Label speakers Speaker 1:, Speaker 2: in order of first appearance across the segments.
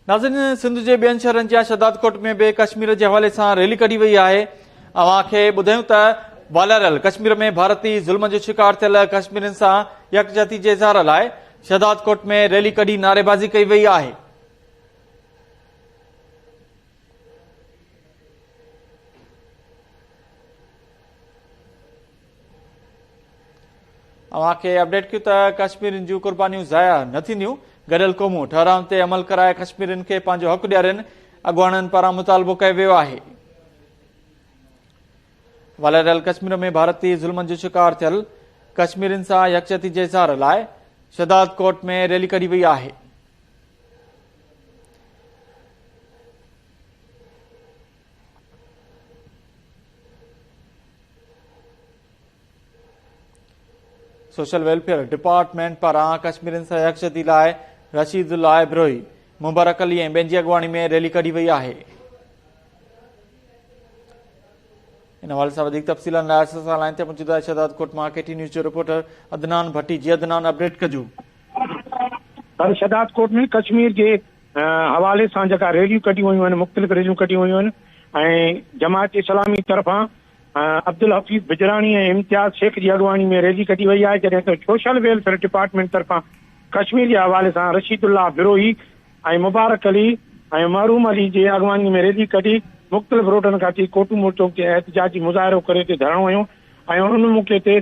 Speaker 1: ناظرين سنڌ جي ٻين شهرن جيان شهدادڪوٽ ۾ به ڪشمير جي حوالي سان ريلي ڪڍي وئي آهي. اوهان کي ٻڌايون ته والاريل ڪشمير ۾ ڀارتي ظلم جو شڪار ٿيل ڪشميرين سان يڪجهتي جي اظهار لاء شهدادڪوٽ ۾ ريلي ڪڍي نعريبازي ڪئي وئي آهي. اوهان کي اپڊيٽ ڪيون ته ڪشميرين جون قربانيون ضايع نه ٿينديون، گڏيل قومون ٺهرائن تي عمل ڪرائي ڪشميرين کي پنهنجو حق ڏيارين، اڳواڻن پاران مطالبو ڪيو ويو آهي. والاريل ڪشمير ۾ ڀارتي ظلمن جو شڪار ٿيل ڪشميرين سان يڪجهتي جي اظهار لاء شهداد ڪوٽ ۾ ريلي ڪڍي وئي آهي. سوشل ويلفيئر ڊپارٽمينٽ پاران ڪشميرين سان يڪجهتي لاء رشيد الله بروهي، مبارڪ علي ۽ ٻين جي اڳواڻي ۾ ريلي ڪڍي وئي آهي. ان حوالي سان وڌيڪ تفصيلن لاء اسان سان لائين تي موجود آهي شهداد ڪوٽ مان ڪي ٽي نيوز جو رپورٽر عدنان ڀٽي. جي عدنان اپڊيٽ ڪجو.
Speaker 2: سر شهداد ڪوٽ ۾ ڪشمير جي حوالي سان جيڪا ريليون ڪڍيون ويون آهن مختلف ريليون ڪڍيون ويون آهن ۽ جماعت اسلامي طرفان عبدالحفيظ بجراڻي ۽ امتياز شيخ جي اڳواڻي ۾ ريلي ڪڍي وئي آهي جڏهن ته سوشل ويلفيئر ڊپارٽمينٽ طرفان ڪشمير جي حوالي سان رشيد الله بروهي ۽ مبارڪ علي ۽ محروم علي جي اڳواڻي ۾ ريلي ڪڍي مختلف روڊن کان ٿي ڪوٽو موڙ چوڪ تي احتجاجي مظاهرو ڪري اتي ڌرڻو هنيو ۽ ان موقعي تي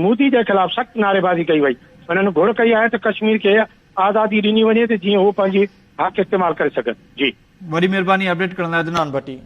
Speaker 2: مودي جي خلاف سخت نعريبازي ڪئي وئي انهن گهر ڪئي آهي ته ڪشمير کي آزادي ڏني وڃي ته جيئن هو پنهنجي حق استعمال ڪري سگهن جي.
Speaker 1: وڏي مهرباني اپڊيٽ ڪرڻ لاء عدنان ڀٽي.